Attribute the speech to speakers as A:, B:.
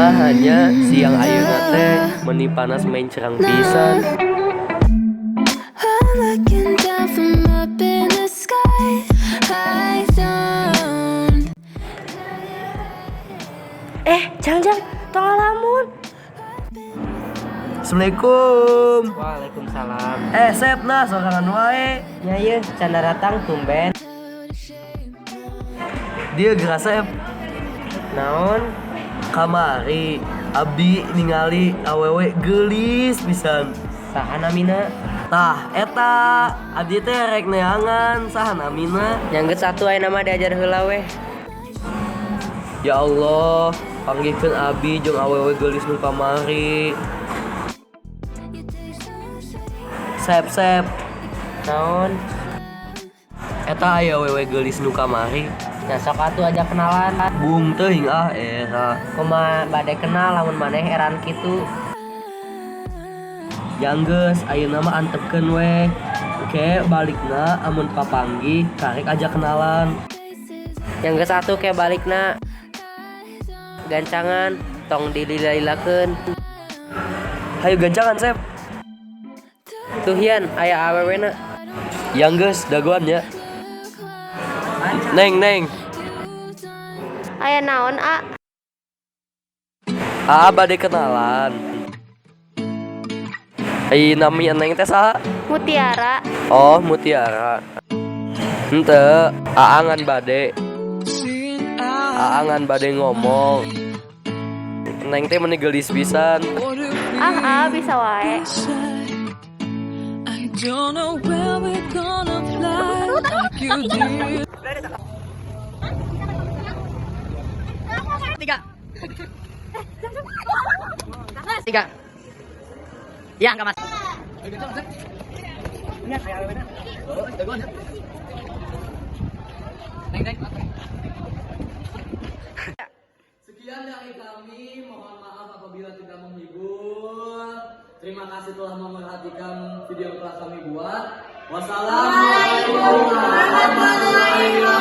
A: Kumaha nya siang ayeuna teh, meni panas mencrang pisan.
B: I'm looking down from up in the sky. I don't.
C: Eh, jangan, tong ngalamun.
A: Assalamualaikum.
D: Waalaikumsalam.
A: Eh, Sep, nah sorangan wae.
D: Nya ieu can datang, tumben.
A: Dia geura, Sep.
D: Naon?
A: Kamari abdi ningali awewe geulis pisan.
D: Saha namina?
A: Tah, eta abdi teh rek neangan saha namina.
D: Nya geus atuh, ayeuna mah diajar heula weh.
A: Ya Allah, panggihkeun abi jeung awewe geulis nu kamari. Sep, Sep.
D: Naon?
A: Eta aya awewe geulis nu kamari.
D: Nya sok atuh ajak kenalan.
A: Bung teuing ah, era.
D: Kumaha bade kenal lamun maneh eran kitu?
A: Nya geus, ayeuna mah antepkeun we. Oke, balikna amun papanggih karek ajak kenalan.
D: Nya geus atuh, ke balikna. Gancangan, tong dilila-lilakeun.
A: Hayu gancangan, Sep.
D: Tuh Yan, aya awewena.
A: Nya geus, dagoan ya. Neng, Neng.
C: Aya naon, A?
A: Aa bade kenalan. Ai nami Neng teh saha?
C: Mutiara.
A: Oh, Mutiara. Henteu, Aa ngan bade. Aa ngan bade ngomong. Neng teh meni geulis pisan.
C: Ah, ah, bisa wae.
B: I don't know where we're gonna fly like you did.
E: Tiga, tiga, ya nggak mas.
F: Sekian dari kami, mohon maaf apabila tidak menghibur. Terima kasih telah memerhatikan video yang telah kami buat. Wassalamualaikum warahmatullahi.